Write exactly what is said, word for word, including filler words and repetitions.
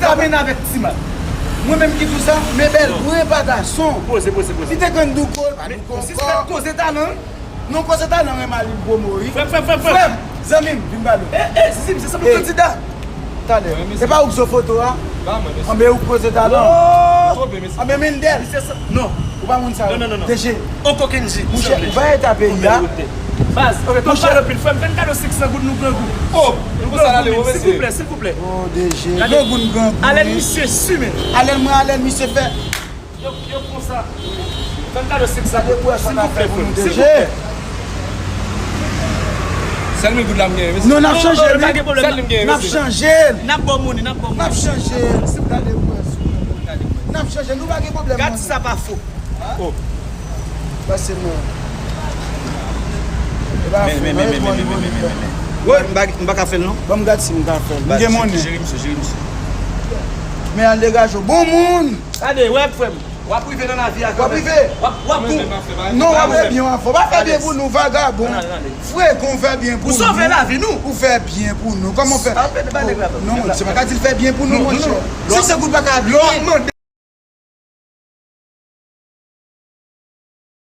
Sa menm avèk ti mal. Mwen menm ki di w sa, men bèl mwen pa gason. Poze, poze, poze. Li te konn di w ko, pa di w ko ankò. Koze talan. Non, koze talan renmen li gwo mo wi. Frè m, frè m, frè m, frè m. Frè m, zanmi m, vin pale. E, e, Zizi, misye sanble kandida. Talè. E pa ou k zo foto a? Anben ou k koze talan. Anben Mendel. Non. Ou pa moun sa yo. Non, non, non, non. D G. Oko Kenji. Mouche, ou pa eta peyi a. Baz, ok, pa pale anpil, frè m, fè n kado senk san goud nou grangou. Oh, nou grangou, silvouplè, silvouplè. Oh, D G. Grangou n grangou. Alèn misye si, men. Alèn mwen, alèn misye fè. Yo, yo konsa. Fè n kado senk san goud, silvouplè, frè m, silvouplè. Sèl mil goud la m genyen, mesye. Non, n ap chanje li. Sèl li m genyen, mesye. N ap chanje l. N ap ba w monnen, n ap ba w monnen. N ap chanje l. Gade pwès. N ap chanje l. Nou pa gen pwoblèm monnen. Gad si sa pa fo. Oh. Pase mwen. E pa fo, men, men, men, men, men, men, men, men. Woy, m pa, m pa ka fè l non. Ban m gad si m ka fè l. M gen monnen. Jere misye, jere misye. Men al degaje w. Bon moun. Gade, wè frè m. W ap rive nan lavi a kanmenm. W ap rive. W ap, w ap bon. Non, w ap fè byen, w ap fè. W ap fè byen pou nou, vagabon. Frekan, w fè byen pou nou. Ou sove lavi nou. Ou fè byen pou nou. Kòman w fè? Non, se pa ka di l fè byen pou nou, monchè. Senk san goud pa ka byen.